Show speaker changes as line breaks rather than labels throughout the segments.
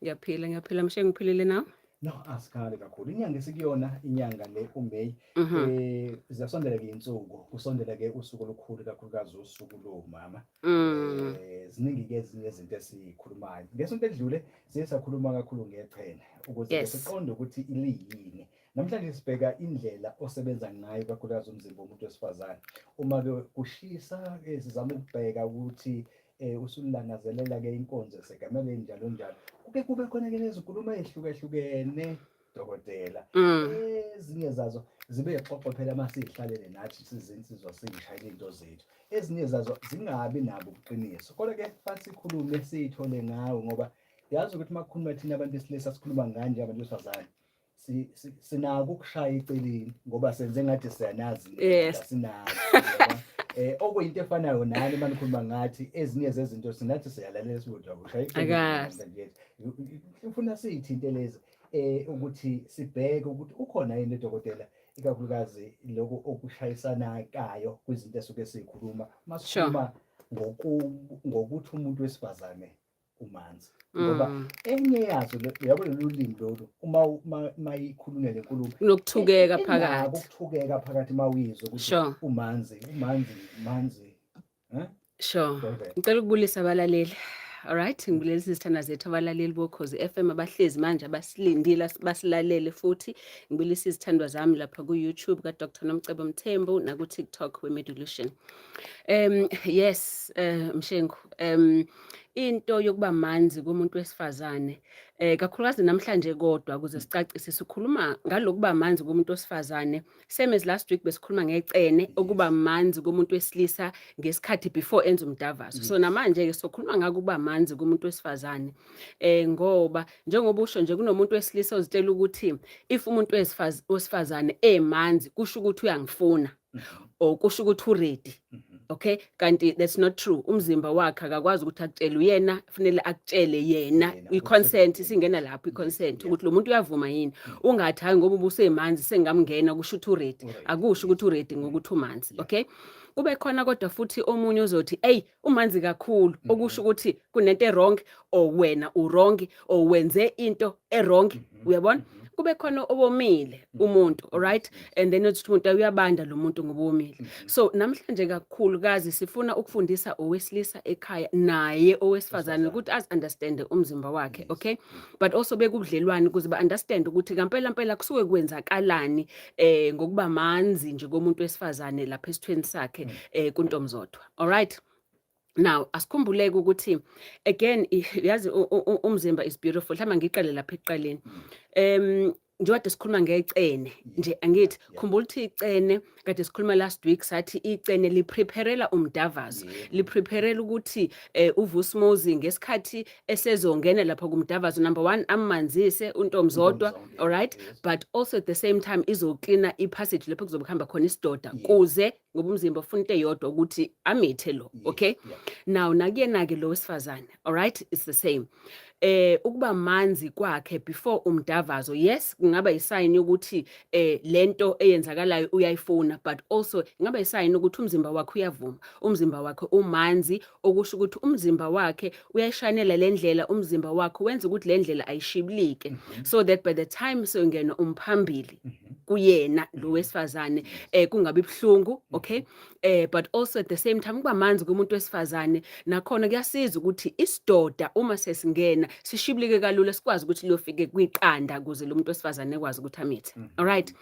Ngiyaphila, ngiyaphila Mshengu, ngiphilile nawe?
No, asikhali kakhulu. Inyanga esikuyona, inyanga le uMay, ziyasondela ke insuku, kusondela ke usuku olukhulu, kakhulukazi usuku lomama. Ziningi ke ezinye izinto esikhulumayo. Ngesonto edlule siye sakhuluma kakhulu ngechene ukuze siqonde ukuthi iliyini. Namhlanje sibheka indlela osebenza ngayo, kakhulukazi umzimba womuntu wesifazane. Uma ke kushisa ke sizama ukubheka ukuthi usulangazelela ke inkonzo esegamele, njalo njalo. Kuke kube khona ke nezinkulumo ezihlukahlukene, dokotela. Ezinye zazo zibe xoxo phela masihlalele nathi sizinsizwa, siyishayela into zethu. Ezinye zazo zingabi nabo ubuqiniso. Kodwa ke fanele sikhulume, siyithole ngawe, ngoba yazi ukuthi makukhuluma thina abantu besilisa sikhuluma ngani njengabantu besifazane. Sinako ukushaya eceleni ngoba senze ngathi siyanazi, sinazi. Okuyinto efanayo nani uma nikhuluma ngathi ezinye zezinto sinathi siyalalela, sibodwa kushaya eceleni.
Akazi.
Namhlanje ufuna siyithinte lezi ukuthi sibheke ukuthi ukhona yini, dokotela, ikakhulukazi lokhu okushayisana kayo kwizinto esuke sikhuluma masikhuluma ngokuthi umuntu wesifazane umanzi, ngoba enye yazo uyabo lolu limi lolu uma ikhulunywa le nkulumo
Kunokuthukeka
inako
phakathi.
Ukuthukeka phakathi uma uyizwa ukuthi umanzi, umanzi, umanzi, eh?
Sure.
Go ahead.
Ngicela ukubulisa abalaleli. Alright, ngibulisa izithandwa zethu, abalaleli boKhozi FM abahlezi manje abasilindile basilalele, futhi ngibulisa izithandwa zami lapha ku YouTube ka Dr Nomcebo Mthembu na ku TikTok we Medolution. Yes, Mshengu, into yokuba manzi kumuntu wesifazane, kakhulukazi namhlanje, kodwa ukuze sicacise, sikhuluma ngalokuba manzi kumuntu wesifazane, same as last week besikhuluma ngecene, okuba manzi kumuntu wesilisa ngesikhathi before enza umdavazo. So namanje ke sokhuluma ngako ukuba manzi kumuntu wesifazane, ngoba njengoba usho nje, kunomuntu wesilisa ozitshela ukuthi if umuntu wesifazane emanzi kusho ukuthi uyangifuna or kusho ukuthi uready. Okay, kanti that's not true. Umzimba wakhe akakwazi ukuthi akutshele, uyena kufanele akutshele yena.
Yena,
I-consent
ukuthi-
isingena lapho, i-consent, ukuthi lo muntu uyavuma yini. Ungathi, "Hayi, ngoba ubusemanzi sengamngena, kusho ukuthi uready."
Uready,
Akusho ukuthi uready ngokuthi umanzi. Okay, kube khona kodwa futhi omunye ozothi, "Ey, umanzi kakhulu," okusho ukuthi kunento e-wrong or wena u-wrong or wenze into e-wrong, uyabona? Kube khona owomile umuntu, alright, and then uthi umuntu uyabanda lo muntu ngoba womile. So namhlanje kakhulukazi sifuna ukufundisa owesilisa ekhaya naye owesifazane ukuthi azi understand umzimba wakhe, okay, but also bekubudlelwane ukuze ba understand ukuthi ngampela mpela kusuke kwenzakalani ngokuba manzi nje komuntu wesifazane lapha esithweni sakhe kuntomzodwa. Alright. Now asikhumbuleke ukuthi again, yazi umzimba is beautiful. Mhlawumbe ngiqale lapha ekuqaleni. Njengoba sikhuluma ngecene nje, angithi khumbula ukuthi icene kade sikhuluma last week, sathi icene lipreparela umdavazo, lipreparela ukuthi uVusimozi ngesikhathi esezongena lapha kumdavazo, number 1, amanzise untomzodwa,
Untomzonke,
alright, but also at the same time izoklina ipassage lapho kuzobe kuhamba khona isidoda, kuze ngoba umzimba ufuna into eyodwa, ukuthi amithe lo. Okay. Now nakuyena ke lo wesifazane, alright, it's the same. Ukuba manzi kwakhe before umdavazo, yes, kungaba isign yokuthi lento eyenzakalayo uyayifuna, but also ingaba isign ukuthi umzimba wakhe uyavuma, umzimba wakhe umanzi, okusho ukuthi umzimba wakhe uyayishanela lendlela, umzimba wakhe wenza ukuthi le ndlela ayishibilike, so that by the time seyongena umphambili kuyena lo wesifazane kungabi buhlungu, okay? But also at the same time kuba manzi kumuntu wesifazane nakhona kuyasiza ukuthi isidoda uma sesingena sishibilike kalula, sikwazi ukuthi liyofike kwiqanda ukuze lo muntu wesifazane ekwazi ukuthi amithe. Alright,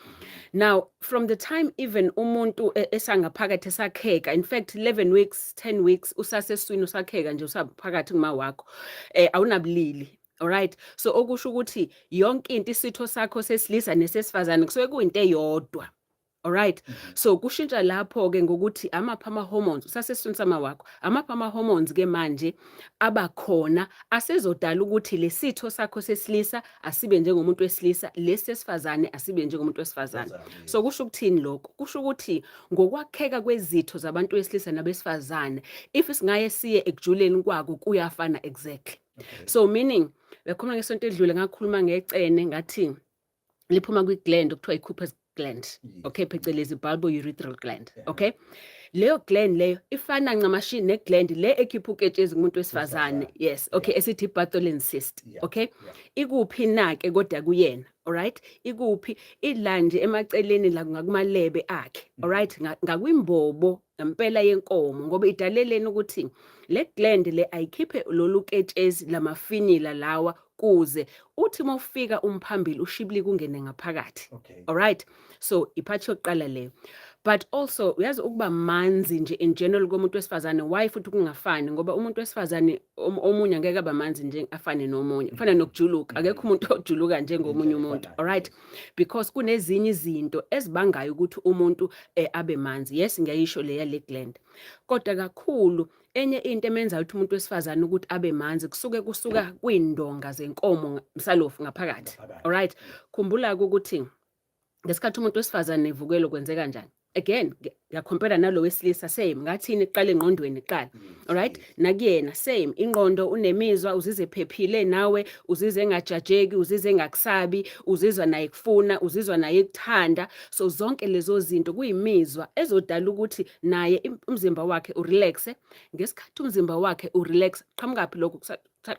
now from the time even umuntu esangaphakathi esakheka, in fact 11 weeks, 10 weeks, usaseswini, usakheka nje, usaphakathi kuma wakho, awunabulili. Alright, so okusho ukuthi yonke into, isitho sakho sesilisa nesesifazane kusuke kuyinto eyodwa. Alright, so kushintsha lapho ke ngokuthi amaphi ama hormones usasesiswini sama wakho, amaphi ama hormones ke manje abakhona asezodala ukuthi lesitho sakho sesilisa asibe njengomuntu wesilisa, lesi sesifazane asibe njengomuntu wesifazane. So kusho ukuthini lokho? Kusho ukuthi ngokwakheka kwezitho zabantu wesilisa nabesifazane, if singaye siye ekujuleni kwako, kuyafana exactly. So meaning, bekhuluma ngesonto edlule, ngakhuluma ngecene, ngathi liphuma kwi-gland okuthiwa i-Cooper's gland, okay, phecelezi bulbourethral gland. Okay. Leyo gland leyo ifana ncamashi ne-gland le ekhipha uketshezi kumuntu wesifazane.
Wesifazane.
Yes, okay, esithi Bartholin cyst. Okay, ikuphi na-ke kodwa kuyena? Alright, ikuphi? Ila nje emaceleni la ngakumalebe akhe. Alright, ngakwimbobo ngempela yenkomo, ngoba idaleleni ukuthi le gland le ayikhiphe lolu ketshezi lamafinyila lawa, kuze uthi uma ufika umphambili ushibilike ungene ngaphakathi. Alright, so i-part yokuqala leyo. But also uyazi ukuba manzi nje in general komuntu wesifazane, why futhi kungafani? Ngoba umuntu wesifazane omunye angeke abe manzi nje afane nomunye. Kufana nokujuluka, akekho umuntu ojuluka njengomunye
Indlela
umuntu.
efanayo,
Alright, because kunezinye izinto ezibangayo ukuthi umuntu abe manzi. Yes, ngiyayisho leya le gland, kodwa kakhulu enye into emenza ukuthi umuntu wesifazane ukuthi abe manzi kusuke kusuka kwindonga zenkomo msalofu ngaphakathi.
Ngaphakathi.
Alright, khumbula ukuthi ngesikhathi umuntu wesifazane evukelo kwenzeka kanjani. Again, ngiya-compare nalo wesilisa, same, ngathini? Kuqala engqondweni kuqala. Alright, nakuyena same, ingqondo, unemizwa, uzizwe ephephile nawe, uzizwe engajajeki, uzizwe engakusabi, uzizwa naye kufuna, uzizwa naye ekuthanda. So zonke lezo zinto kuyimizwa ezodala ukuthi naye umzimba wakhe u-relaxe. Ngesikhathi umzimba wakhe u-relax, qhamukaphi lokho?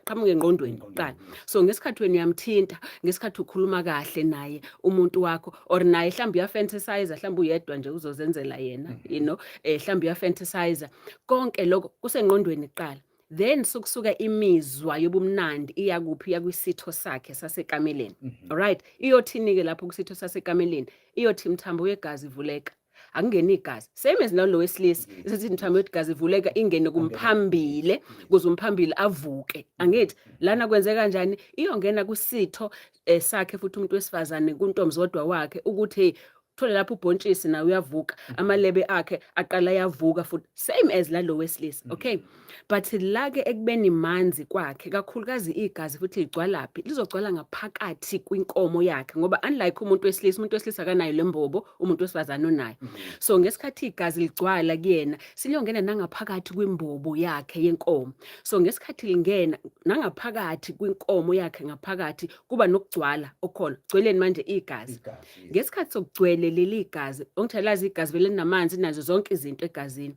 Qhamuka engqondweni kuqala. So ngesikhathi wena uyamthinta, ngesikhathi ukhuluma kahle naye umuntu wakho, or naye mhlawumbe uya-fantasize, mhlawumbe uyedwa nje uzozenzela yena, mhlawumbe uya-fantasize, konke lokho kusengqondweni kuqala. Then sokusuka imizwa yobumnandi iya kuphi? Iya kwisitho sakhe sasekameleni. Alright, iyothini-ke lapho kusitho sasekameleni? Iyothi imithambo yegazi ivuleka, akungeni igazi, same as nalo wesilisa. Isithi imithambo yegazi ivuleka, ingene kumphambile kuze umphambili avuke. Angithi lana kwenzeka kanjani? Iyongena kusitho sakhe futhi umuntu wesifazane, kuntomzodwa wakhe, ukuthi hey, thole lapho ubhontshisi nawe uyavuka, amalebe akhe aqala ayavuka futhi, same as lalo wesilisa. Okay, but la ke ekubeni manzi kwakhe kakhulukazi, igazi futhi ligcwalaphi? Lizogcwala ngaphakathi kwinkomo yakhe, ngoba unlike umuntu wesilisa, umuntu wesilisa akanayo lembobo, umuntu wesifazane onayo. So ngesikhathi igazi ligcwala kuyena, siliyongena nangaphakathi kwimbobo yakhe yenkomo. So ngesikhathi lingena nangaphakathi kwinkomo yakhe ngaphakathi, kuba nokugcwala okhona. Gcweleni manje? Igazi.
Igazi, yes.
Ngesikhathi sokugcwele leli gazi, ongithalazi igazi vele linamanzi, nazo zonke izinto egazini.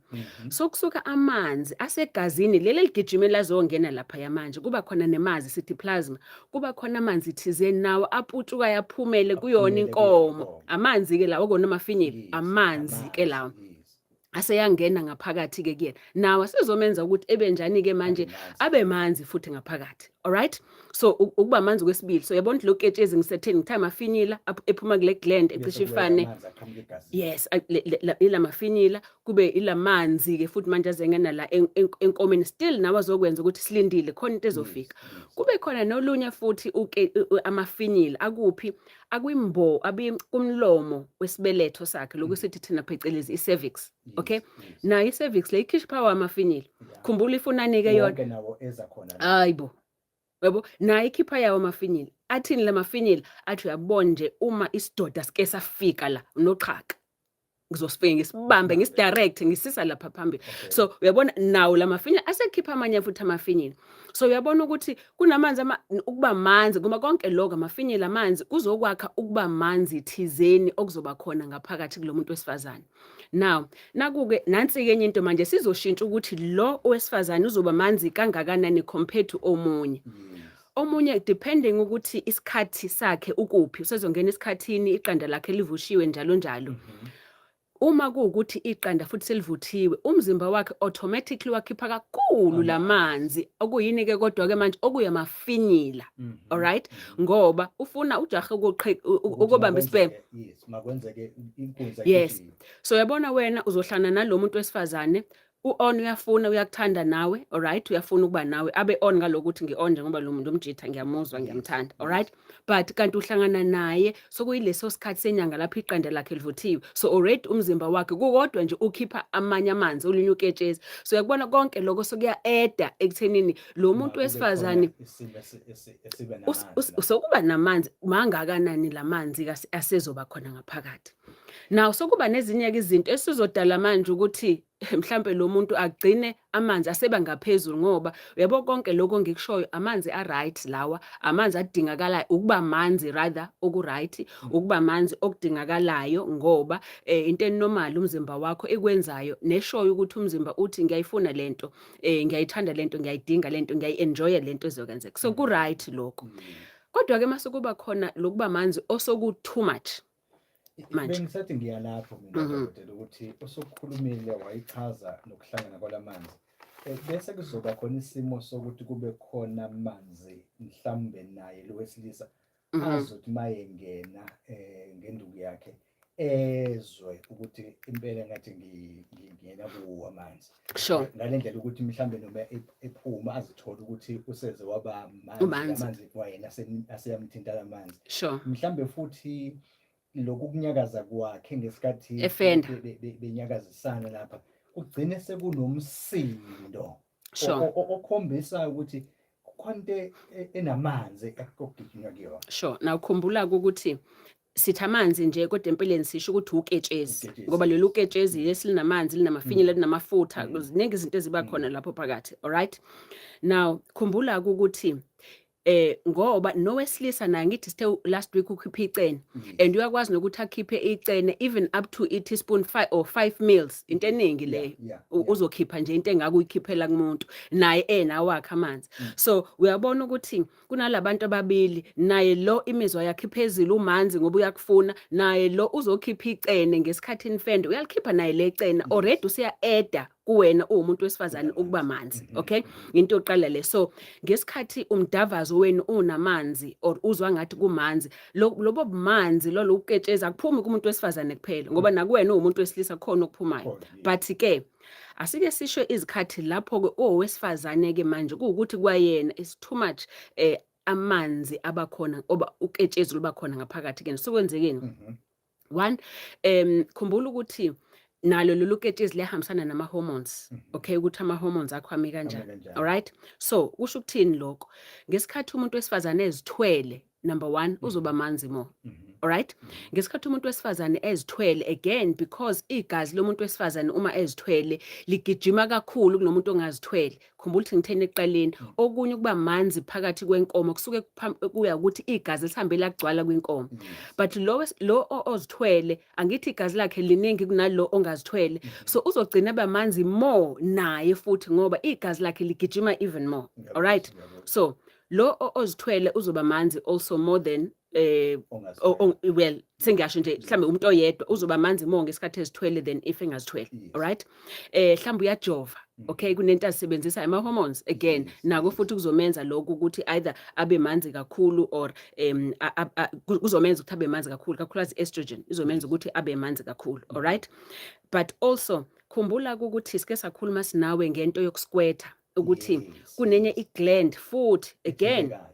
So kusuka amanzi asegazini leli ligijime lazongena lapha yamanje, kuba khona nemazi, sithi plasma, kuba khona amanzi thizeni nawo aputshuka yaphumele kuyona
Aphumele kuyona
inkomo.
inkomo.
Amanzi ke lawo okona amafinyila, amanzi ke lawo aseyangena ngaphakathi ke kuyena, nawo asezomenza ukuthi ebe njani ke manje?
Abe manzi.
Abe manzi futhi ngaphakathi. Alright, so ukuba manzi kwesibili. So yabona ukuthi lo ketshezi ngisetheni, ngithe amafinyila ephuma kule gland
Bese
ecishe
kuba
ifane.
amanzi aqhamuka egazini.
Yes, ila mafinyila kube ilamanzi ke futhi manje azengena la enkomeni, still nawe azokwenza ukuthi silindile khona into ezofika. Kube khona nolunye futhi amafinyila akuphi? Akwimbo abi kumlomo wesibeletho sakhe, lokhu sithi thina phecelezi i-cervix. Okay, nayo i-cervix le ikhishwa power amafinyila. Khumbula ifunani ke yona?
Wonke nawo eza khona la.
Hayibo, yabo, nayo ikhipha yawo amafinyila. Athini la mafinyila? Athi uyabona nje, uma isidoda sike safika la noqhaka, ngizosifike ngisibambe, ngisi-direct, ngisisa lapha phambili. So uyabona nawo la mafinyila asekhipha amanye futhi amafinyila. So uyabona ukuthi kunamanzi ukuba manzi ngoba konke lokho amafinyila amanzi kuzokwakha ukuba manzi thizeni okuzoba khona ngaphakathi kulo muntu wesifazane. Now naku-ke, nansi-ke enye into manje sizoshintsha ukuthi lo owesifazane uzoba manzi kangakanani compared to omunye. Omunye, depending ukuthi isikhathi sakhe ukuphi, usezongena esikhathini, iqanda lakhe livushiwe, njalo njalo. Uma kuwukuthi iqanda futhi selivuthiwe, umzimba wakhe automatically wakhipha kakhulu lamanzi, okuyini-ke kodwa-ke manje? Okuyamafinyila. Alright, ngoba ufuna ujahe
Ukuthi
ukubamba isibhemu.
Yes, makwenzeke inkunzi agijime.
So uyabona wena uzohlana nalo muntu wesifazane, u-on, uyafuna, uyakuthanda nawe, alright, uyafuna ukuba nawe, abe on ngalokuthi ngi-on nje ngoba lo muntu umjitha ngiyamuzwa, ngiyamthanda, alright, but kanti uhlangana naye sokuyileso sikhathi senyanga lapho iqanda lakhe livuthiwe. So already umzimba wakhe kukodwa nje ukhipha amanye amanzi, olunye uketshezi. So uyakubona konke lokho sokuya-eda ekuthenini lo muntu
Kube
wesifazane
khona isimo esibe namanzi la.
Sokuba namanzi mangakanani lamanzi asezoba khona ngaphakathi. Now sokuba nezinye-ke izinto esizodala manje ukuthi mhlampe lo muntu agcine amanzi aseba ngaphezulu, ngoba uyabo konke lokho engikushoyo amanzi a-right lawa, amanzi adingakalayo, ukuba manzi rather oku-right, ukuba manzi okudingakalayo, ngoba into e-normal umzimba wakho ekwenzayo neshoyo ukuthi umzimba uthi ngiyayifuna lento, ngiyayithanda lento, ngiyayidinga lento, ngiyayi-enjoya lento ezokwenzeka. So ku-right lokho. Kodwa-ke mase kuba khona lokuba manzi osoku too much manje.
Bengisathi ngiyalapho mina, dokotela, ukuthi usukhulumile wayichaza nokuhlangana kwalamanzi. Bese kuzoba khona isimo sokuthi kube khona amanzi, mhlawumbe naye lo wesilisa azothi mayengena ngenduku yakhe ezwe ukuthi impela ngathi ngingena kuwo amanzi. Ngale ndlela ukuthi mhlambe noma ephuma azithole ukuthi useze waba manzi,
Umanzi.
amanzi kwayena aseyamthinta lamanzi. Mhlambe futhi lokhu kunyakaza kwakhe ngesikhathi
Efenda.
benyakazisana lapha kugcine sekunomsindo okhombisa ukuthi kukhona into enamanzi ekugijinywa kuyona.
Sure. Now khumbula ukuthi sithi amanzi nje, kodwa empeleni sisho ukuthi uketshezi,
Uketshezi.
ngoba lolu ketshezi lesinamanzi, linamafinyila, linamafutha, ziningi izinto eziba khona lapho phakathi. Alright, now khumbula ukuthi ngoba nowesilisa naye, ngithi sithe last week ukhipha icene, and uyakwazi nokuthi akhiphe icene even up to i teaspoon 5 or 5 mils, into eningi leyo. Uzokhipha nje into engaka uyikhiphela kumuntu naye enawakhe amanzi. So uyabona ukuthi kunalabantu ababili, naye lo imizwa yakhe iphezulu, umanzi ngoba uyakufuna, naye lo uzokhipha icene ngesikhathi nifende, uyalikhipha naye lecene, already usiya-eda kuwena uwumuntu wesifazane ukuba manzi. Okay, into yokuqala le. So ngesikhathi umdavazo wenu unamanzi or uzwa ngathi kumanzi, lobo bumanzi lolo uketshezi akuphumi kumuntu wesifazane kuphela, ngoba nakuwena uwumuntu wesilisa khona okuphumayo.
Khona, yes.
But ke asike sisho izikhathi lapho ke owesifazane ke manje kuwukuthi kwayena is too much, amanzi abakhona oba uketshezi luba khona ngaphakathi kena, sokwenzekeni? One, khumbula ukuthi nalo lolu ketshezi liyahambisana nama hormones. Okay, ukuthi ama hormones akho ami kanjani.
Ame kanjani.
Alright, so kusho ukuthini lokho? Ngesikhathi umuntu wesifazane ezithwele, number 1, uzoba manzi more. Alright, ngesikhathi umuntu wesifazane ezithwele, again because igazi lomuntu wesifazane uma ezithwele ligijima kakhulu kunomuntu ongazithwele. Khumbula ukuthi ngitheni ekuqaleni, okunye ukuba manzi phakathi kwenkomo kusuke kuya ukuthi igazi lihambe lagcwala kwinkomo. But lo ozithwele, angithi igazi lakhe liningi kunalo ongazithwele, so uzogcina eba manzi more naye futhi ngoba igazi lakhe ligijima even more. Alright, so lo ozithwele uzoba manzi also more than
Ongazithwele.
Well, sengiyasho nje mhlambe umuntu oyedwa uzoba manzi more ngesikhathi ezithwele than if engazithwele. Alright, mhlambe uyajova, okay, kunento azisebenzisa, ama hormones again, nako futhi kuzomenza lokho ukuthi either abe manzi kakhulu or kuzomenza ukuthi abe manzi kakhulu, kakhulukazi estrogen izomenza ukuthi abe manzi kakhulu. Alright, but also khumbula ukuthi sike sakhuluma sinawe ngento yokusquirta, ukuthi kunenye igland futhi again.
Ethintekayo.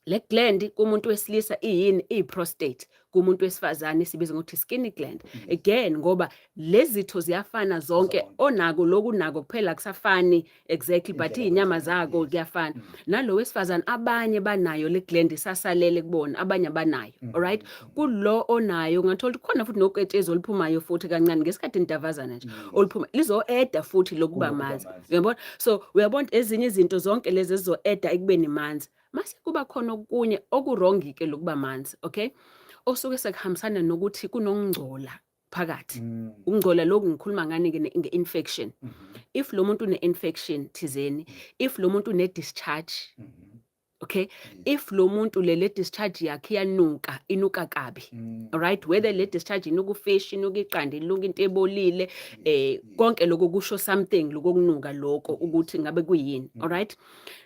Le gland kumuntu wesilisa iyini? I-prostate. Kumuntu wesifazane sibiza ngokuthi skinny gland. Again, ngoba lezi zitho ziyafana zonke,
Zonke.
Onako lokhu nako kuphela kusafani exactly, but
Indlela
iy'nyama
kwenzeka,
zako kuyafana. Nalo wesifazane abanye banayo le gland isasalele kubona, abanye abanayo. Alright, kulo onayo ungathola ukuthi khona futhi noketshezi oluphumayo futhi kancane ngesikhathi nidavazana nje, oluphuma lizo-eda futhi lokuba
Kulokuba
manzi.
manzi.
Uyabona? So uyabona ezinye izinto zonke lezi ezizo-eda ekubeni manzi. Mase kuba khona okunye oku-wrong ke lokuba manzi, okay, osuke sekuhambisana nokuthi kunokungcola phakathi. Ukungcola lokhu ngikhuluma ngani ke? Nge-infection. If lo muntu une-infection thizeni, if lo muntu une-discharge, okay, if lo muntu le discharge yakhe iyanuka, inuka kabi. Alright, whether le discharge inuka ufish, inuka iqanda, inuka into ebolile, konke lokho kusho something lokunuka lokho ukuthi ngabe kuyini. Alright,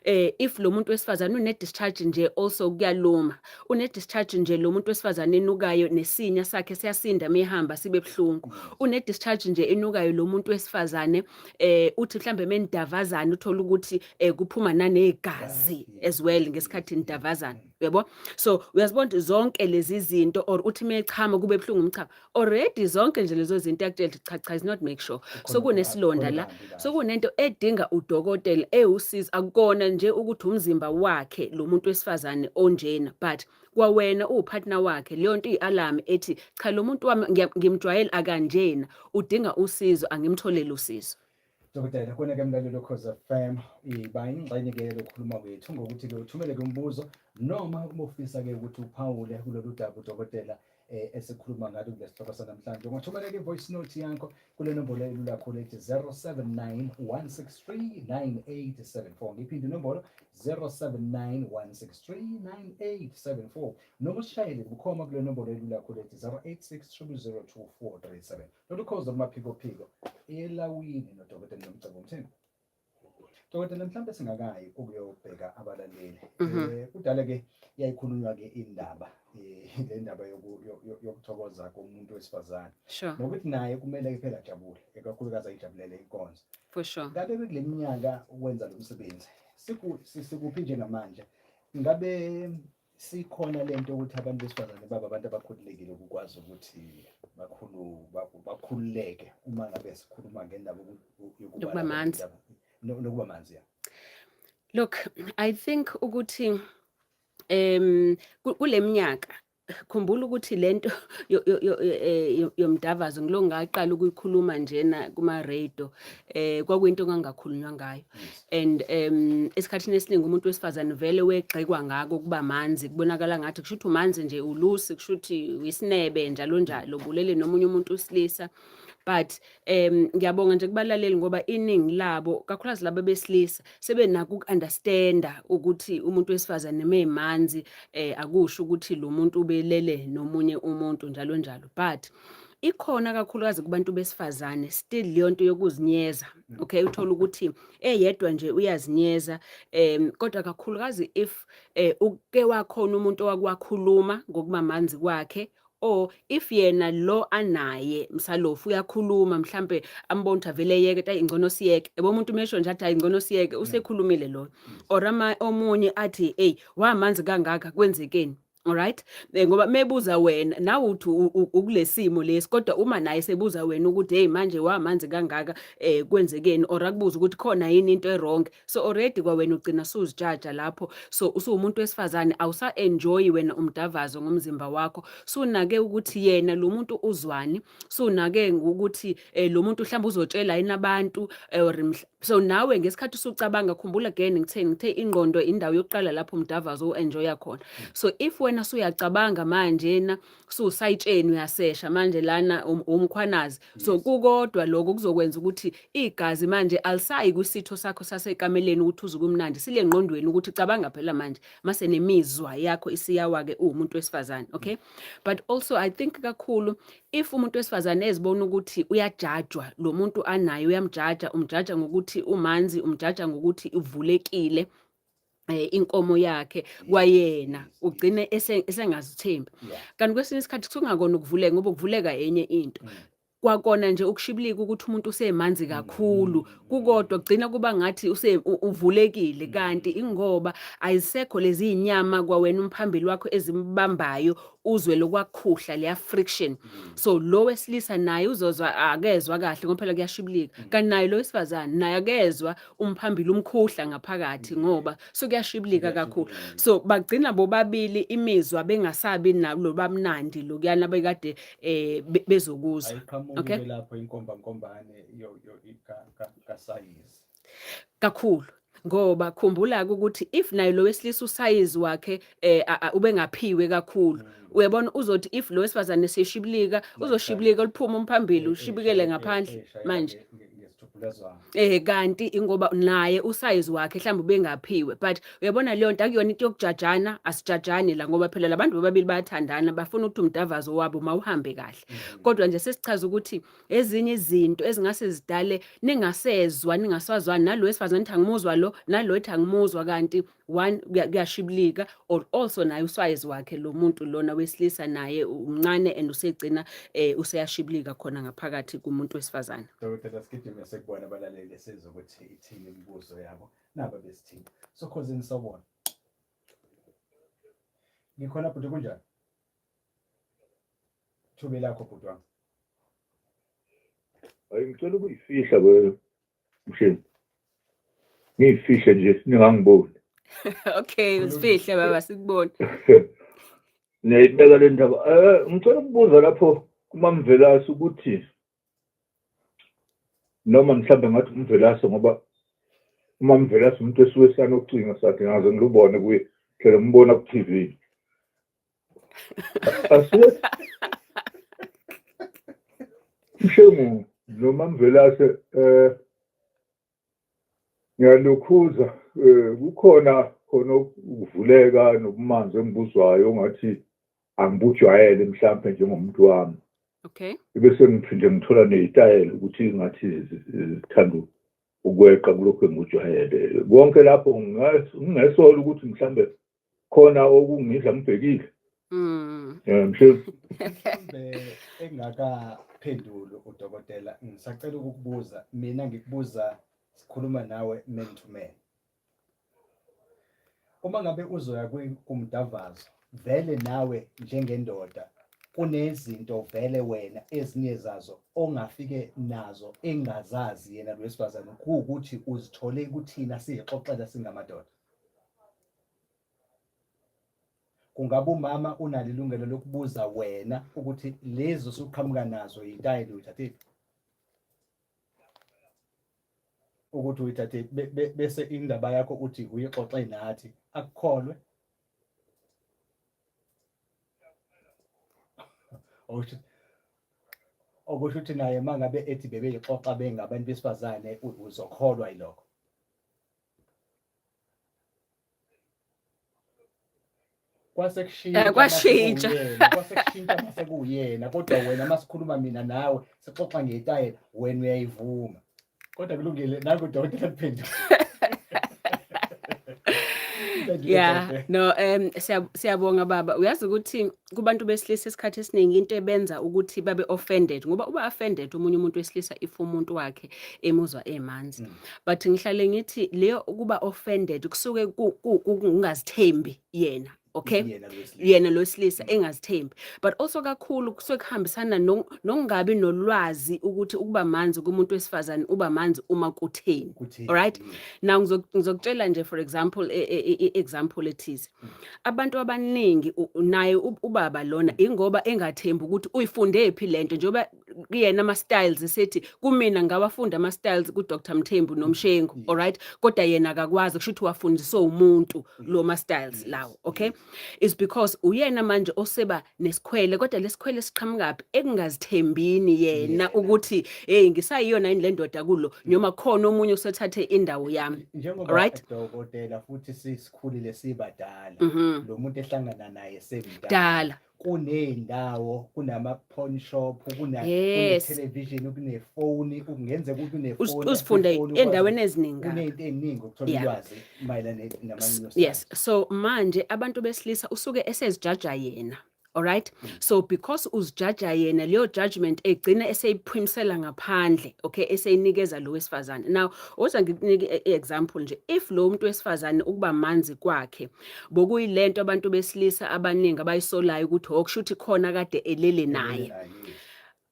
if lo muntu wesifazane une discharge nje also kuyaluma, une discharge nje lo muntu wesifazane enukayo, nesinya sakhe siyasinda mehamba sibe buhlungu, une discharge nje enukayo lo muntu wesifazane, uthi mhlambe menidavazana uthola ukuthi kuphuma nanegazi as well. well ngesikhathi nidavazana, uyabo? So uyazibona ukuthi zonke lezi zinto, or uthi mechama kube buhlungu umchamo already, zonke nje lezo zinto yakutshela ukuthi cha cha, is not make sure. So kunesilonda la, so kunento edinga udokotela ewusizo. Akukona nje ukuthi umzimba wakhe lo muntu wesifazane onjena, but kwawena uwupartner wakhe, leyo nto iyi-alarm ethi cha, lo muntu wami ngimjwayele akanjena, udinga usizo, angimtholele usizo.
Dokotela, kona-ke mlaleli Ukhozi FM, iba ingxenye-ke lokukhuluma kwethu ngokuthi-ke uthumele-ke umbuzo noma uma ufisa-ke ukuthi uphawule kulolu daba udokotela esikhuluma ngalo kule sihloko sanamhlanje. Ungathumela-ke i-voice note yakho kule nombolo elula kakhulu ethi 079 163 9874. Ngiphinde inombolo, 079 163 9874, noma usishayele bukhoma kule nombolo elula kakhulu ethi 086 000 2437. Lolu khozi kumaphikophiko elawini nodokotela Nomcebo Mthembu. Dokotela, mhlawumbe singakayi ukuyobheka abalaleli, kudala ke yayikhulunywa ke indaba, le ndaba yokuthokoza komuntu wesifazane nokuthi naye kumele ke phela ajabule, ikakhulukazi ayijabulele inkonzo.
For sure.
Ngabe kule minyaka wenza lo msebenzi, sikuphi njengamanje? Ngabe sikhona lento ukuthi abantu besifazane baba abantu abakhululekile ukukwazi ukuthi bakhululeke uma ngabe sikhuluma ngendaba
yokuba manzi?
Nokuba manzi, ya.
Look, I think ukuthi kule minyaka, khumbula ukuthi lento yomdavazo ngilo ngaqala ukuyikhuluma njena kuma radio, kwakuyinto engangakhulunywa ngayo, and esikhathini esiningi umuntu wesifazane vele wegxekwa ngako kuba manzi, kubonakala ngathi kusho ukuthi umanzi nje, ulusi, kusho ukuthi isinebe, njalo njalo, bulele nomunye umuntu wesilisa. But ngiyabonga nje kubalaleli ngoba iningi labo, kakhulukazi laba besilisa, sebenako uku-understanda ukuthi umuntu wesifazane memanzi akusho ukuthi lo muntu ubelele nomunye umuntu, njalo njalo. But ikhona kakhulukazi kubantu besifazane still leyo nto yokuzinyeza, okay? Uthola ukuthi eyedwa nje uyazinyeza, kodwa kakhulukazi if uke wakhona umuntu owakwakhuluma ngokuba manzi kwakhe, or if yena lo anaye msalofu uyakhuluma, mhlambe ambona ukuthi avele eyeke, ayi, ngcono siyeke, yabo. Umuntu mesho nje athi, "Hayi, ngcono siyeke," usekhulumile lo, or ama omunye athi, "Hey, wamanzi kangaka, kwenzekeni?" Alright, ngoba mebuza wena nawe uthi ukulesimo lesi, kodwa uma naye sebuza wena ukuthi, "Hey, manje wamanzi kangaka, kwenzekeni?" or akubuza ukuthi khona yini into e-wrong, so already kwawena ugcina suzijaja lapho. So usuwumuntu wesifazane, awusa enjoy wena umdavazo ngomzimba wakho, sunake ukuthi yena lo muntu uzwani, sunake ukuthi lo muntu mhlawumbe uzotshela yini abantu, or so nawe ngesikhathi usucabanga, khumbula again ngithe ingqondo indawo yokuqala lapho umdavazo u-enjoya khona. So if wena suyacabanga manje na susayitsheni, uyasesha manje lana umkhwanazi, so kukodwa lokho kuzokwenza ukuthi igazi manje alisayi kwisitho sakho sasekameleni ukuthi uze kumnandi, sile ngqondweni ukuthi cabanga phela manje mase nemizwa yakho isiyawa-ke uwumuntu wesifazane, okay? But also I think kakhulu if umuntu wesifazane ezibona ukuthi uyajajwa lo muntu anaye, uyamjaja, umjaja ngokuthi umanzi, umjaja ngokuthi uvulekile inkomo yakhe, kwayena ugcine esengazithembi. Kanti kwesinye isikhathi kusungakona ukuvuleka, ngoba ukuvuleka enye into. Kwakona nje ukushibilika ukuthi umuntu usemanzi kakhulu kukodwa kugcina kuba ngathi uvulekile, kanti ingoba ayisekho lezi inyama kwawena umphambili wakho ezimbambayo, uzwe lokwakhuhla leya friction. So lo wesilisa naye uzozwa akezwa kahle ngoba phela kuyashibilika, kanti naye lo wesifazane naye akezwa umphambili umkhuhla ngaphakathi ngoba so kuyashibilika kakhulu. So bagcina bobabili imizwa bengasabi nalo bamnandi lokuyana bekade bezokuzwa.
Ayiqhamuki lapho inkomba nkombane yo yo kasayizi?
Kakhulu, ngoba khumbula ukuthi if naye lo wesilisa usayizi wakhe ubengaphiwe kakhulu, uyabona, uzothi if lo wesifazane seshibilika, uzoshibilika liphuma umphambili, ushibikele ngaphandle manje.
Ngesithuphulezwana.
Kanti ingoba naye usayizi wakhe mhlawumbe ubengaphiwe. But uyabona, leyo nto akuyona into yokujajana, asijajani la, ngoba phela labantu bobabili bayathandana, bafuna ukuthi umdavazo wabo mawuhambe kahle. Kodwa nje sesichaza ukuthi ezinye izinto ezingase zidale ningasezwa, ningaswazwani, nalo wesifazane ethi angimuzwa lo, nalo ethi angimuzwa, kanti one, kuyashibilika, or also naye usayizi wakhe lo muntu lona wesilisa naye umncane and usegcina useyashibilika khona ngaphakathi kumuntu wesifazane.
Dokotela, sigijime sekubona abalaleli, sizwe ukuthi ithini imibuzo yabo naba besithini. Sokhozini, sawubona. Ngikhona bhuti, kunjani? Thube lakho bhuti wami.
Hayi, ngicela ukuyifihla we mshini. Ngiyifihle nje ningangiboni.
Okay, usifihle baba, sikubone.
Niyayibeka le ndaba. Ngicela ukubuza lapho kuMamvelase ukuthi noma mhlambe ngathi uMvelase, ngoba uMamvelase umuntu esuke esanocingo sakhe, ngaze ngilubone kuye, phela ngimbona ku-TV. Asuke Mshengu noMamvelase, ngiyalokhuza, kukhona khona ukuvuleka nobumanzi engibuzwayo ongathi angibujwayele mhlampe njengomuntu wami. Bese ngiphinde ngithola neyitayela ukuthi ngathi zithanda ukweqa kulokhu engikujwayele. Konke lapho ngingesola ukuthi mhlambe khona okungidla ngibhekile. Mhlawumbe
Mhlawumbe engakaphenduli udokotela, ngisacela ukukubuza, mina ngikubuza sikhuluma nawe man to man. Uma ngabe uzoya kumdavazo, vele nawe njengendoda kunezinto vele wena ezinye zazo ongafike nazo engazazi yena lo wesifazane, kuwukuthi uzithole kuthina siyixoxela singamadoda. Kungabe umama unalo ilungelo lokubuza wena ukuthi lezi osuqhamuka nazo yitayela uyithathephi, ukuthi uyithathe, bese indaba yakho uthi uyixoxe nathi, akukholwe? Okusho ukuthi naye uma ngabe ethi bebeyixoxa bengabantu besifazane, uzokholwa yilokho? Kwase kushintsha.
Kwashintsha.
Kwase kushintsha mase kuwuyena, kodwa wena masikhuluma mina nawe sixoxa ngetayela, wena uyayivuma. Kodwa kulungile, nangu udokotela kuphendula.
Yeah, no, siyabonga baba. Uyazi ukuthi kubantu besilisa isikhathi esiningi into ebenza ukuthi babe offended, ngoba uba offended omunye umuntu wesilisa if umuntu wakhe emuzwa emanzi. But ngihlale ngithi leyo ukuba offended kusuke kungazithembi yena. Okay?
Yena lo wesilisa.
Yena lo wesilisa engazithembi. But also kakhulu kusuke kuhambisana nokungabi nolwazi ukuthi ukuba manzi kumuntu wesifazane uba manzi uma kutheni.
Kutheni?
Alright? Now ngizokutshela nje, for example, example ethize. Abantu abaningi, naye ubaba lona, ingoba engathembi ukuthi uyifunde phi lento, njengoba kuyena ama styles sethi kumina ngawafunda ama styles ku Dr Mthembu noMshengu, alright, kodwa yena akakwazi, kusho ukuthi wafundiswa umuntu lo ma styles lawo, okay? Is because uyena manje oseba nesikhwele, kodwa lesikhwele siqhamukaphi? Ekungazithembini yena ukuthi hey, ngisayiyona yini le ndoda kulo, noma khona omunye osethathe indawo yami.
Njengoba
Alright?
dokotela futhi sisikhulile sibadala, lo muntu ehlangana naye semdala,
Dala.
Kuney'ndawo, kunama-pawn shop, kune-television, kunefoni, kungenzeka ukuthi unefoni,
Uzifunde
ifoni ukwazi
endaweni eziningi.
Kuney'nto ey'ningi ukuthola ulwazi mayelana nama-new styles.
So manje abantu besilisa usuke esezijaja yena. Alright? So because uzijaja yena, leyo judgment egcina eseyiphimisela ngaphandle, okay, eseyinikeza lo wesifazane. Now, oza ngikunike i-example nje. If lo muntu wesifazane ukuba manzi kwakhe bokuyilento abantu besilisa abaningi abayisolayo ukuthi okusho ukuthi khona kade elele naye.
Elele naye, yes.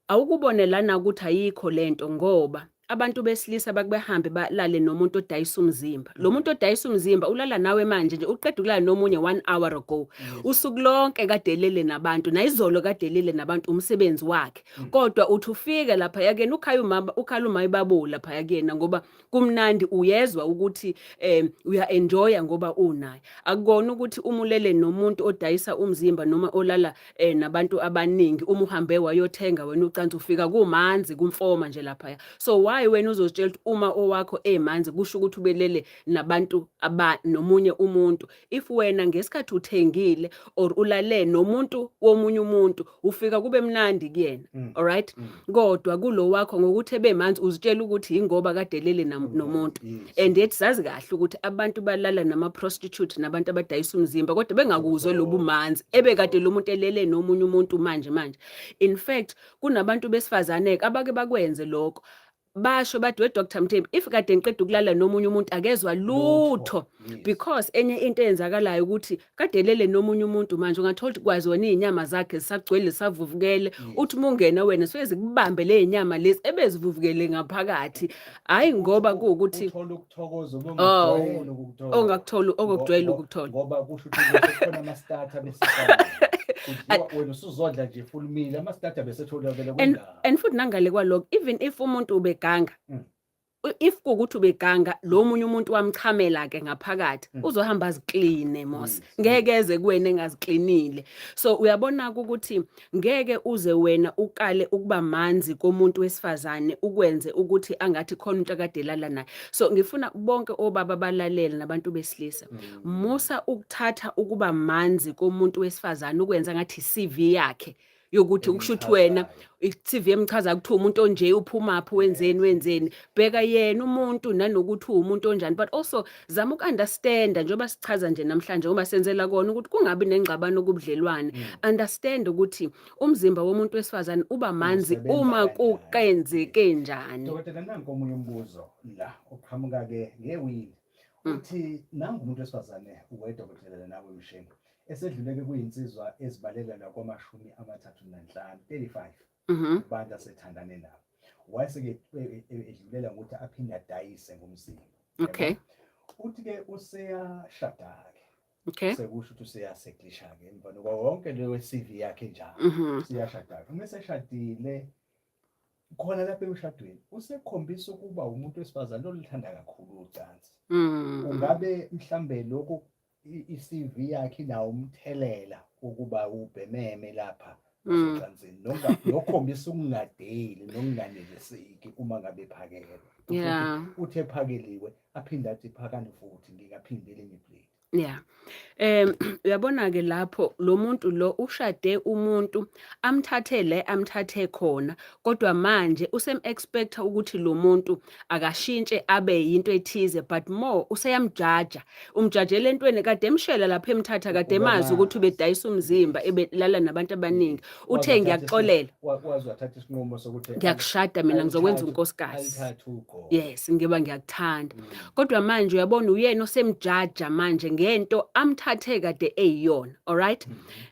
Awukubone lana ukuthi ayikho lento, ngoba abantu besilisa bakubehambe balale nomuntu odayisa umzimba. Lo muntu odayisa umzimba ulala nawe manje nje, uqeda ukulala nomunye 1 hour ago. Usuku lonke kade elele nabantu, nayizolo kade elele nabantu, umsebenzi wakhe. Kodwa uthi ufike lapha yakena ukhaya umama, ukhala uma ibabo lapha yakena ngoba kumnandi, uyezwa ukuthi uya enjoya ngoba unaye. Akukona ukuthi umulele nomuntu odayisa umzimba noma olala nabantu abaningi, uma uhambe wayothenga wena ucansi ufika kumanzi kumfoma nje lapha. So why wena uzozitshela ukuthi uma owakho emanzi kusho ukuthi ubelele nabantu aba nomunye umuntu? If wena ngesikhathi uthengile or ulale nomuntu womunye umuntu ufika kube mnandi kuyena, alright, kodwa kulo wakho ngokuthi ebemanzi uzitshela ukuthi ingoba kade elele nomuntu. And yet sazi kahle ukuthi abantu balala nama prostitute nabantu abadayisa umzimba, kodwa bengakuzwe lobu manzi ebekade lo muntu elele nomunye umuntu manje manje. In fact, kunabantu besifazane abake bakwenze lokho. Basho bathi, "We Dr Mthembu, if kade ngiqeda ukulala nomunye umuntu, akezwa lutho." Because enye into eyenzakalayo ukuthi kade lele nomunye umuntu, manje ungathola ukuthi kwazona iy'nyama zakhe zisagcwele, zisavuvukele. Uthi uma ungena wena, suke zikubambe le y'nyama lezi ebezivuvukele ngaphakathi, hhayi ngoba kuwukuthi
Uthola ukuthokoza
Oh,
obungakujwayele ukukuthola.
Ongakuthola, ongakujwayele ukuthola.
Ngoba kusho ukuthi kukhona ama-starter besiqala. Kudliwa, wena usuzodla nje full meal, ama-starter besetholakele kwindawo.
And futhi nangale kwalokho, even if umuntu ubeganga, if kuwukuthi ubeganga, lo munye umuntu wamchamela-ke ngaphakathi, uzohamba azikline mos. Ngeke eze kuwena engaziklinile. So uyabona-ke ukuthi ngeke uze wena ukale ukuba manzi komuntu wesifazane ukwenze ukuthi angathi khona umuntu akade elala naye. So ngifuna bonke obaba balalele nabantu besilisa. Musa ukuthatha ukuba manzi komuntu wesifazane ukwenza ngathi CV yakhe yokuthi kusho ukuthi wena
Emchazayo.
i-CV emchaza ukuthi umuntu onje, uphumaphi, wenzeni, wenzeni. Bheka yena umuntu nanokuthi uwumuntu onjani, but also zama uku-understanda njengoba sichaza nje namhlanje, ngoba senzela kona ukuthi kungabi nengxabano kubudlelwane. Understand ukuthi umzimba womuntu wesifazane uba manzi
Usebenza
uma
kanjani.
kukenzeke njani.
Dokotela, nanku omunye umbuzo la oqhamuka-ke ngewili. Uthi nangu umuntu wesifazane wedokotela nawe Mshengu, esedluleke kuyinsizwa ezibalelelwa kwama-35, 35 kubantu asethandane nabo. Wayeseke edlulela ngokuthi aphinde adayise ngomzimba. Uthi-ke useyashada-ke. Sekusho ukuthi useyaseklisha-ke emva nokwa wonke leyo CV yakhe njalo. Useyashada-ke. Uma eseshadile, khona lapha emshadweni usekhombisa ukuba umuntu wesifazane oluthanda kakhulu ucansi. Ungabe mhlambe lokhu i-CV yakhe inawo umthelela wokuba ubhememe lapha ngasocansini, nokhombisa ukungadeli nokunganeliseki uma ngabe ephakelwa. Uthi ephakeliwe aphinde athi, "Phakani futhi, ngingaphinde elinye iplate."
Yeah. Uyabona ke lapho lo muntu lo ushade umuntu amthathe le amthathe khona, kodwa manje usem expecta ukuthi lo muntu akashintshe abe yinto ethize, but more useyamjaja, umjajela entweni kade emshela lapha emthatha, kade emazi ukuthi ubedayisa umzimba, ebelala nabantu abaningi. Uthe, "Ngiyakuxolela."
Waze wathatha isinqumo sokuthi
"Ngiyakushada mina, ngizokwenza unkosikazi."
Alithathe ugogo.
Yes, ngiba ngiyakuthanda. Kodwa manje uyabona uyena osemjaja manje ngento amthathe kade eyiyona. Alright?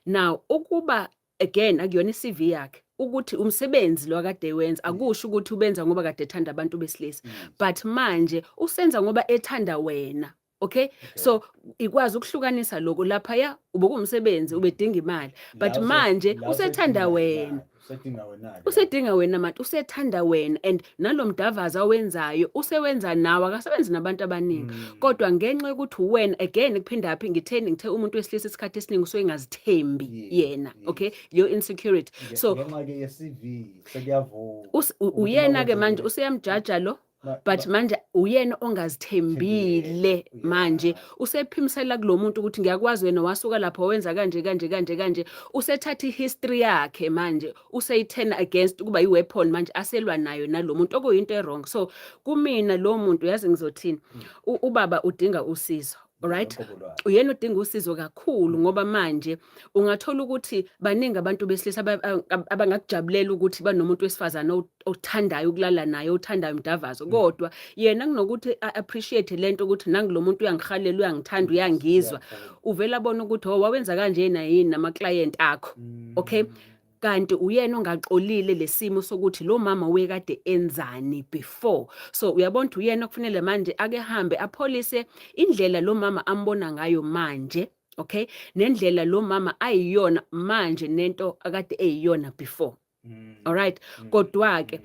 Now ukuba again akuyona iCV yakhe ukuthi umsebenzi lo akade wenza, akusho ukuthi ubenza ngoba kade ethanda abantu besilisa, but manje usenza ngoba ethanda wena. Okay? So ikwazi ukuhlukanisa lokho. Lapha ubokumsebenzi, ubedinga imali, but manje
La
usethanda
usedinga
wena.
Usedinga wena-ke.
Usedinga wena manje, usethanda wena, and nalomdavazo awenzayo usewenza nawe, akasebenzi nabantu abaningi. Kodwa ngenxa yokuthi wena again kuphinda phi, ngitheni, ngithe umuntu wesilisa isikhathi esiningi usuke engazithembi yena, okay, leyo insecurity. So
Ngenxa-ke ye-CV sekuyavuka. Ukuthi
uyena-ke manje
makwenzekile
useyamjaja lo, but manje uyena ongazithembile. Manje usephimisela kulo muntu ukuthi ngiyakwazi wena wasuka lapho wenza kanje kanje kanje kanje. Usethatha ihistory yakhe manje, useyi-turn against ukuba i-weapon manje aselwa nayo nalo muntu, okuyinto e-wrong. So kumina lo muntu, yazi ngizothini, ubaba udinga usizo, alright?
Uqobo lwakhe.
Uyena udinga usizo kakhulu, ngoba manje ungathola ukuthi baningi abantu besilisa abangakujabulela ukuthi banomuntu wesifazane othandayo ukulala naye, othandayo umdavazo, kodwa yena kunokuthi a-appreciate lento ukuthi nangu lo muntu uyangihalela, uyangithanda, uyangizwa, uvela abona ukuthi, "Oh, wawenza kanjena yini nama-client akho?" Okay, kanti uyena ongaxolile lesimo sokuthi lo mama wekade enzani before. So uyabona ukuthi uyena okufanele manje ake hambe apholise indlela lo mama ambona ngayo manje, okay, nendlela lo mama ayiyona manje nento akade eyiyona before. Alright? Kodwa-ke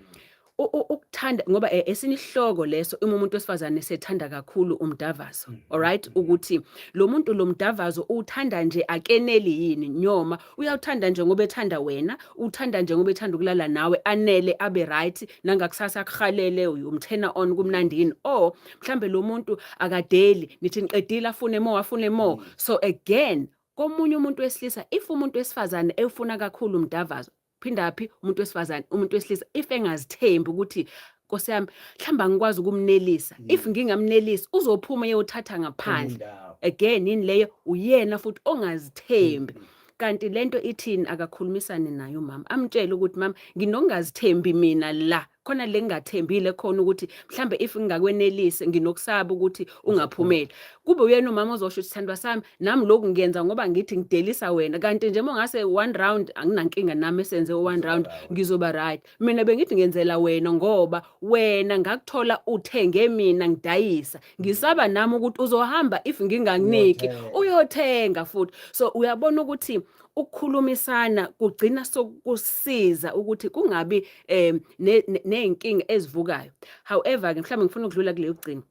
ukuthanda ngoba esinye isihloko leso, uma umuntu wesifazane sethanda kakhulu umdavazo, alright, ukuthi lo muntu lo mdavazo uthanda nje akeneli yini, noma uyawuthanda nje ngoba ethanda wena, uthanda nje ngoba ethanda ukulala nawe, anele, abe right, nangakusasa akuhalele, uyumturn on, kumnandini, or mhlambe lo muntu akadeli, nithi niqedile afune more, afune more. So again, komunye umuntu wesilisa, if umuntu wesifazane ewufuna kakhulu umdavazo, phindaphi umuntu wesifazane, umuntu wesilisa if engazithembi ukuthi, "Nkosi yami, mhlawumbe angikwazi ukumnelisa, if ngingamnelisi uzophuma eyothatha ngaphandle,"
Indawo.
again yini leyo? Uyena futhi ongazithembi. Kanti lento ithini? Akakhulumisane naye umama, amtshele ukuthi, "Mama, nginokungazithembi mina la." Khona le ngingathembile khona ukuthi mhlambe if ngingakwenelise, nginokusaba ukuthi ungaphumeli. Kube uyena umama ozosho ukuthi, "Sithandwa sami, nami lokhu ngiyenza ngoba ngithi ngidelisa wena, kanti nje uma ungase one round anginankinga nami, esenze one round ngizoba right. Mina bengithi ngenzela wena ngoba wena ngakuthola uthenge mina ngidayisa, ngisaba nami ukuthi uzohamba if ngingakuniki
Uyothenga.
uyothenga futhi." So uyabona ukuthi ukukhulumisana kugcina sokusiza ukuthi kungabi ney'nkinga ezivukayo. However ke, mhlawumbe ngifuna ukudlula kuleyo kugcina.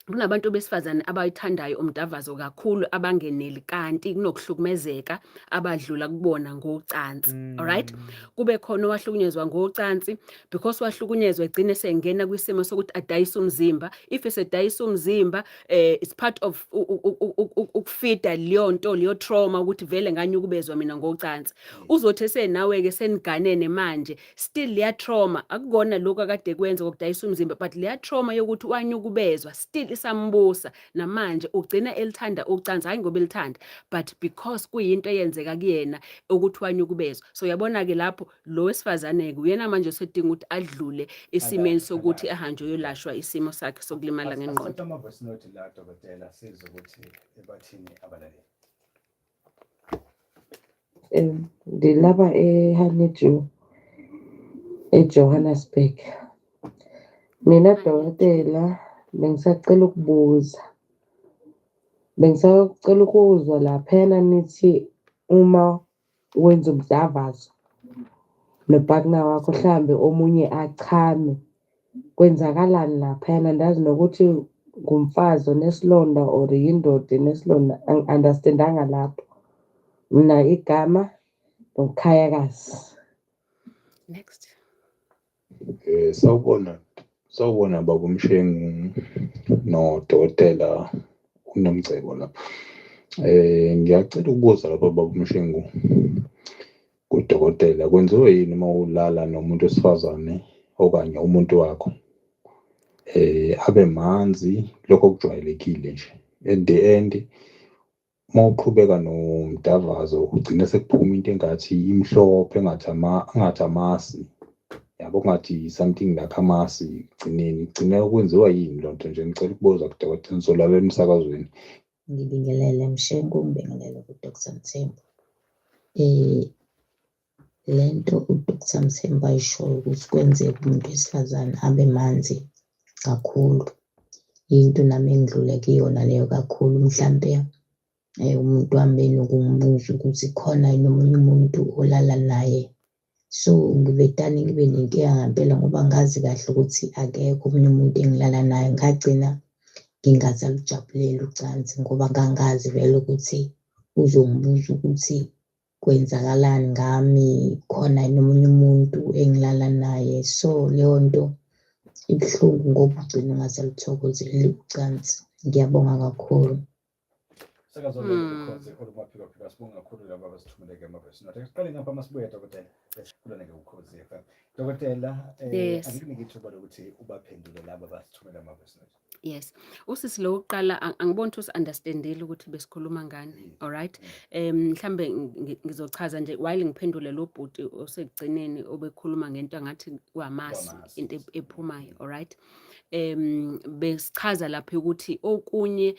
Kunabantu besifazane abayithandayo umdavazo kakhulu abangeneli, kanti kunokuhlukumezeka abadlula kubona ngocansi, alright? Kube khona owahlukunyezwa ngocansi. Because wahlukunyezwa, egcine sengena kwisimo sokuthi adayise umzimba. If esedayisa umzimba, it's part of ukufida leyo nto, leyo trauma, ukuthi vele nganyukubezwa mina ngocansi. Uzothi esenawe-ke, seniganene manje, still leya trauma, akukona lokhu akade kwenza kokudayisa umzimba, but leya trauma yokuthi wanyukubezwa still isambusa namanje. Ugcina elithanda ucansi, hhayi ngoba elithanda, but because kuyinto eyenzeka kuyena ukuthi wanyukubezwa. So uyabona-ke lapho lo wesifazane-ke uyena manje osedinga ukuthi adlule esimeni sokuthi
alashwe.
Ahanjwe uyolashwa isimo sakhe sokulimala ngengqondo.
Asithathe ama-voice note la, dokotela, sizwe ukuthi bathini abalaleli.
Ndilapha eHoneydew eJohannesburg. Mina dokotela, bengisacela ukubuza. Bengisacela ukuzwa laphayana nithi uma wenza umdavazo no-partner wakho, mhlambe omunye achame, kwenzakalani laphayana? Andazi nokuthi ngumfazi onesilonda or yindoda enesilonda, angi-understand-anga lapho. Mina igama nguKhayakazi.
Next.
Sawubona, sawubona baba uMshengu nodokotela uNomcebo lapha. Ngiyacela ukubuza lapha, baba uMshengu, kudokotela, kwenziwa yini uma ulala nomuntu wesifazane okanye umuntu wakho abe manzi, lokho okujwayelekile nje? In the end, uma uqhubeka nomdavazo, ugcine sekuphuma into engathi imhlophe, engathi ama engathi amasi, yabo, kungathi something like amasi ekugcineni. Kugcina kwenziwa yini lonto nje? Ngicela ukubuza kudokotela, ngizolalela emsakazweni.
Ngibingelele Mshengu, ngibingelele ku-Dr Mthembu. Lento u-Dr Mthembu ayishoyo ukuthi kwenzeka umuntu wesifazane abe manzi kakhulu, into nami engidlule kuyona leyo kakhulu. Mhlampe umuntu wami benokungibuza ukuthi khona yini omunye umuntu olala naye. So ngivedane ngibe nenkinga ngempela ngoba ngazi kahle ukuthi akekho omunye umuntu engilala naye. Ngagcina ngingasalujabuleli ucansi ngoba ngangazi vele ukuthi uzongibuza ukuthi kwenzakalani ngami, khona yini omunye umuntu engilala naye. So leyo nto ibuhlungu ngoba ugcina ungasaluthokozeli ucansi. Ngiyabonga kakhulu.
Sakazolo ukhozi olumaphikophiko. Sibonga kakhulu laba abasithumeleke ama-voice note. Siqale ngapha masibuye, dokotela, kulona ke Ukhozi FM. Dokotela, angikunike ithuba lokuthi ubaphendule laba abasithumele ama-voice note.
Yes. Usisi lo wokuqala, angiboni ukuthi usi-understandile ukuthi besikhuluma ngani. Alright. Mhlambe ngizochaza nje while ngiphendule lo bhuti osekugcineni obekhuluma ngento angathi kwamasi,
Kwamasi,
into
yes.
ephumayo, alright. Besichaza lapha ukuthi okunye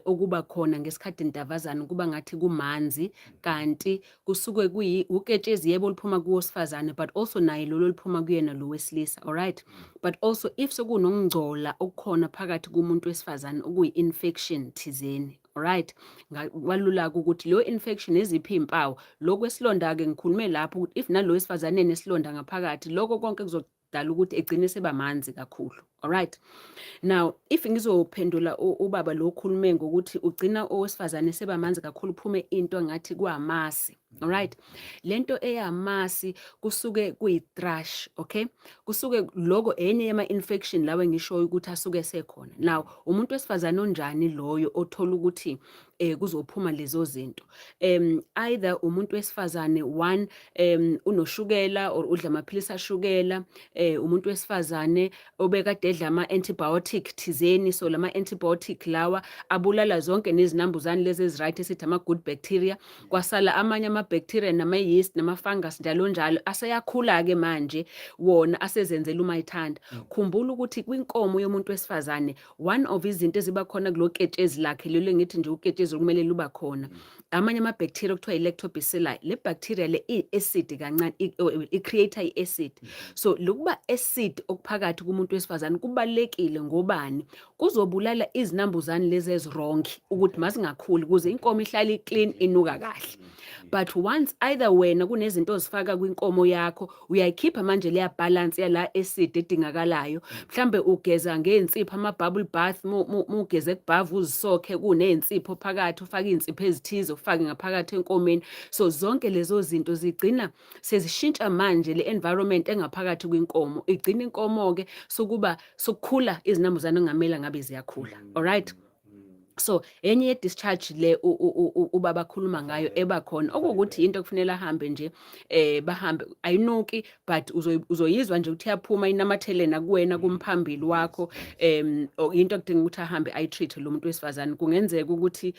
okuba khona ngesikhathi ndavazana kuba ngathi kumanzi, kanti kusuke kuyi uketshezi, yebo, oluphuma kuwosifazane, but also naye lolo oluphuma kuyena lo wesilisa, alright? But also if sekunokungcola okukhona phakathi kumuntu wesifazane, okuyi-infection thizeni, alright? Kwalula-ke ukuthi leyo infection eziphi iy'mpawu. Lokhu esilonda-ke ngikhulume lapho ukuthi if nalo wesifazane enesilonda ngaphakathi, lokho konke kuzodala ukuthi egcine seba manzi kakhulu, alright? Now if ngizophendula ubaba lo okhulume ngokuthi ugcina owesifazane seba manzi kakhulu, kuphume into engathi kwamasi, alright? Lento eyamasi kusuke kuyi-thrush, okay? Kusuke loko enye yama-infection lawa engishoyo ukuthi asuke esekhona. Now umuntu wesifazane onjani loyo othola ukuthi kuzophuma lezo zinto? Either umuntu wesifazane one unoshukela or udla amaphilisi ashukela, umuntu wesifazane obekade edla ama-antibiotic thizeni. So lama antibiotic lawa abulala zonke nezinambuzane lezi ezi-right, esithi ama-good bacteria, kwasala amanye ama Ama-bacteria nama-yeast nama-fungus njalo njalo aseyakhula-ke manje, wona asezenzela uma ethanda. Khumbula ukuthi kwinkomo yomuntu wesifazane, one of izinto eziba khona kulo ketshezi lakhe lelo engithi nje uketshezi okumele luba khona, amanye ama-bacteria okuthiwa i-lactobacilli. Le bacteria le iyi-acid kancane, i-create i-acid. So lokuba acid okuphakathi kumuntu wesifazane kubalulekile ngobani? Kuzobulala izinambuzane lezi ezi-wrong ukuthi mazingakhuli, ukuze inkomo ihlale i-clean, inuka kahle. But once either wena kunezinto ozifaka kwinkomo yakho, uyayikhipha manje leya balance yala acid edingakalayo. Mhlambe ugeza ngey'nsipho, ama-bubble bath, mugeze kubhavu uzisokhe kuney'nsipho phakathi, ufake iy'nsipho ezithize, ufake ngaphakathi enkomeni. So zonke lezo zinto zigcina sezishintsha manje le environment engaphakathi kwinkomo. Igcina inkomo-ke sokuba sokukhula izinambuzane okungamele ngabe ziyakhula. Alright? So enye ye-discharge le ubaba akhuluma ngayo eba khona, okuwukuthi into okufanele ahambe nje, bahambe, ayinuki, but uzoyizwa nje ukuthi iyaphuma, inamathele nakuwena kumphambili wakho. Into okudinga ukuthi ahambe ayi-treat lo muntu wesifazane. Kungenzeka ukuthi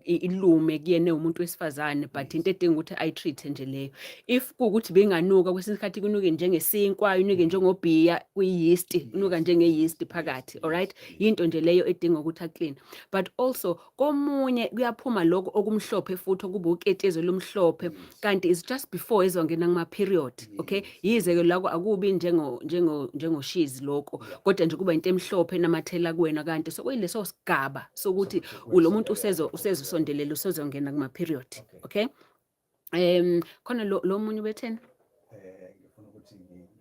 ilume kuyena umuntu wesifazane, but into edinga ukuthi ayi-treat nje leyo. If kuwukuthi benganuka, kwesinye isikhathi kunuke njengesinkwa, inuke njengobhiya, kuyi-yeast, inuka njenge-yeast phakathi. Alright, yinto nje leyo edinga ukuthi a-clean. But also komunye kuyaphuma lokho okumhlophe futhi, okuba uketshezi olumhlophe, kanti is just before ezongena kuma-period. Okay, yize-ke lako akubi njengoshizi lokho, kodwa nje kuba into emhlophe enamathela kuwena, kanti sokuyileso sigaba sokuthi lo muntu usezosondelela, usezongena kuma-period. Okay, khona lo munye ubetheni?
Ngifuna ukuthi ngenze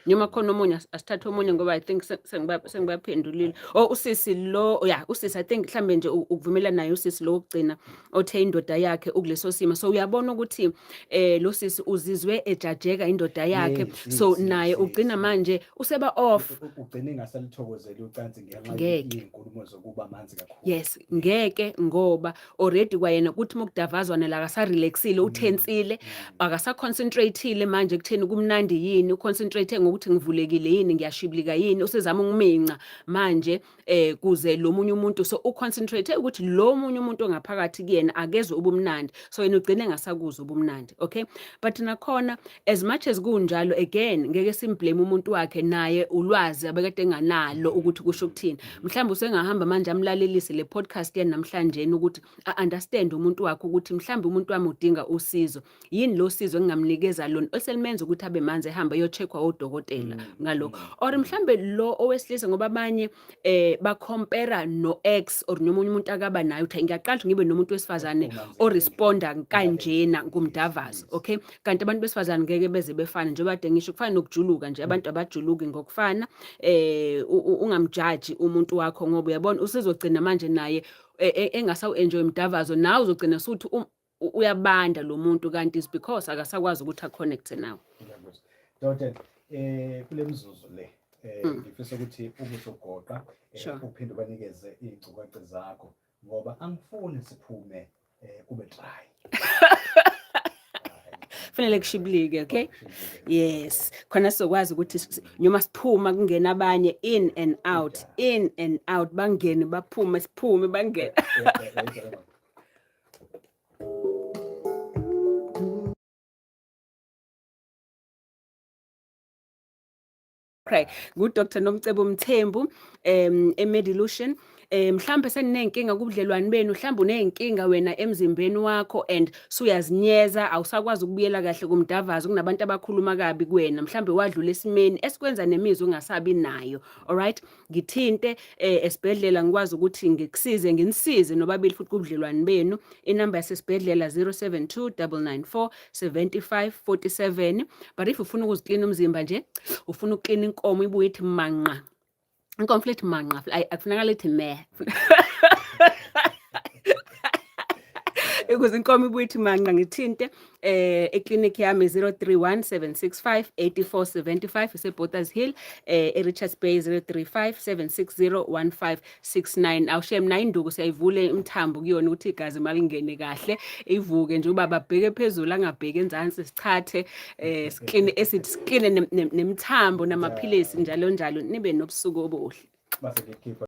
Noma khona omunye, asithathe omunye ngoba I think sengibaphendulile. Oh, usisi lo, yeah, usisi, I think mhlambe nje ukuvumelana naye usisi lo wokugcina othe indoda yakhe ukuleso simo. So uyabona ukuthi lo sisi uzizwe ejajeka indoda yakhe. So naye ugcina manje useba off.
Ugcine engasalithokozeli ucansi ngenxa
Ngeke.
yey'nkulumo zokuba manzi kakhulu.
Yes, ngeke, ngoba already kwayena kuthi mokudavazwana la akasarelaxile, uthensile, akasaconcentrateile manje kutheni kumnandi yini, uconcentrate ngokuthi ngivulekile yini, ngiyashibilika yini, usezama ukuminca manje kuze lo munye umuntu. So uconcentrate ukuthi lo munye umuntu ongaphakathi kuyena akezwe ubumnandi, so yena ugcine engasakuzwa ubumnandi. Okay, but nakhona, as much as kunjalo, again ngeke simblame umuntu wakhe, naye ulwazi abekade enganalo ukuthi kusho ukuthini. Mhlawumbe usengahamba manje amlalelise le podcast yanamhlanje ukuthi a-understand umuntu wakhe ukuthi mhlawumbe umuntu wami udinga usizo. Yini lo sizo engingamnikeza lona oselimenza ukuthi abe manzi, ehambe eyo-check-wa odokotela ngalokho. Or mhlambe lo owesilisa, ngoba abanye ba-compare no ex or nomunye umuntu akaba naye, uthi ngiyaqala ukuthi ngibe nomuntu wesifazane oresponda kanjena ngumdavazo. Okay, kanti abantu besifazane ngeke beze befane. Njengoba kade ngisho, kufana nokujuluka nje, abantu abajuluki ngokufana. Ungamjaji umuntu wakho, ngoba uyabona usezogcina manje naye engasawu-enjoy umdavazo, nawe uzogcina suthi uyabanda lo muntu, kanti is because akasakwazi ukuthi aconnecte nawe.
Ngiyakuzwa. Dokotela, kule mizuzu le ngifisa ukuthi ubusugoqa uphinde ubanikeze iy'ngcukaca zakho, ngoba angifuni siphume kube dry.
Fanele kushibilike, okay? Yes, khona sizokwazi ukuthi noma siphuma kungena abanye, in and out, in and out, bangene baphume, siphume bangene. Okay, nguDr Nomcebo Mthembu eMedilution. Mhlambe seninenkinga kubudlelwane benu, mhlambe uneyinkinga wena emzimbeni wakho and suyazinyeza, awusakwazi ukubuyela kahle kumdavazo, kunabantu abakhuluma kabi kuwena, mhlambe wadlula esimeni esikwenza nemizwa ungasabi nayo. Alright, ngithinte esibhedlela ngikwazi ukuthi ngikusize, nginisize nobabili futhi kubudlelwane benu. Inamba yasesibhedlela 072 994 75 47. But if ufuna ukuziklina umzimba nje, ufuna ukuklina inkomo ibuye ithi manqa, inkomo futhi manqa, akufunakala ithi me, ukuze inkomo ibuye ithi manqa, ngithinte eklinikhi yami 031 765 8475, ise-Botha's Hill, e-Richards Bay 035 760 1569. Awushiye mina induku, siyayivula imithambo kuyona ukuthi igazi malingene kahle, ivuke nje, ubaba abheke phezulu, angabheki enzansi, sichathe, sikline esithi sikline nemithambo namaphilisi njalo njalo. Nibe nobusuku obuhle.
Mase ngikhipha.